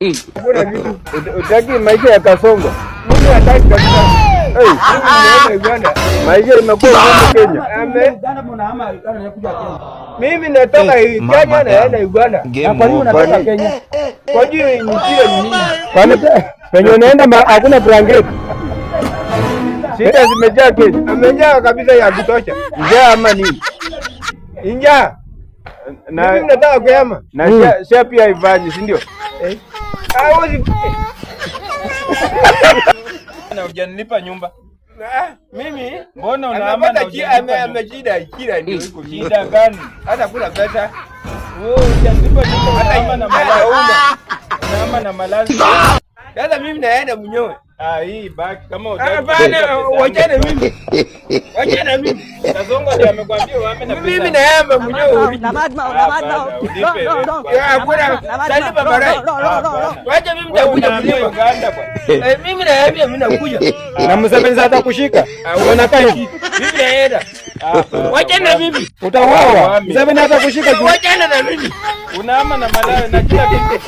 Hakuna kitu. Utaki maisha ya Kasongo? Mimi hataki kabisa. Hey, Mimi naenda Uganda. Maisha imekuwa ngumu Kenya. Uganda mnahama Uganda nakuja Kenya. Mimi natoka Eh, Kenya mama naenda Uganda. Game Na kwa nini over. unatoka Kenya? Kwa hiyo ni shida ni nini? Kwani penye unaenda hakuna blanketi? Shida zimejaa Kenya. Amejaa kabisa ya kutosha. Njaa ama nini? Njaa. Na Mimi nataka kuyama. na SHA pia haifanyi, si ndio? Hawezi. Na hujanilipa nyumba. Ah, mimi Mbona unahama na amepata hujanipa nyumba? ameshida shida ndio iko mingi. Shida gani? Hata kula pesa. Wewe hujanipa nyumba unahama na Hata malazi. hauna. Unahama na malazi. Sasa mimi naenda mwenyewe. Ah, hii baki kama hutaki Hapana, kulipa pesa yangu. wachana mimi. Wachana mimi. Kasongo ndiye amekwambia uhame na pesa. Mimi naenda mwenyewe. Hapana, ulipe rent kwanza. Hakuna. Talipa baadaye. Hapana. Wacha mimi Wewe nitakuja unahamia kulipa. Uganda bwana. Eh, mimi naambia mimi nakuja. Na Museveni sasa atakushika. Unakaa hivi. Mimi naenda. Hapana. Wachana mimi. Utauawa. Museveni atakushika juu. Wachana na mimi. Unahama na malawi na kila kitu.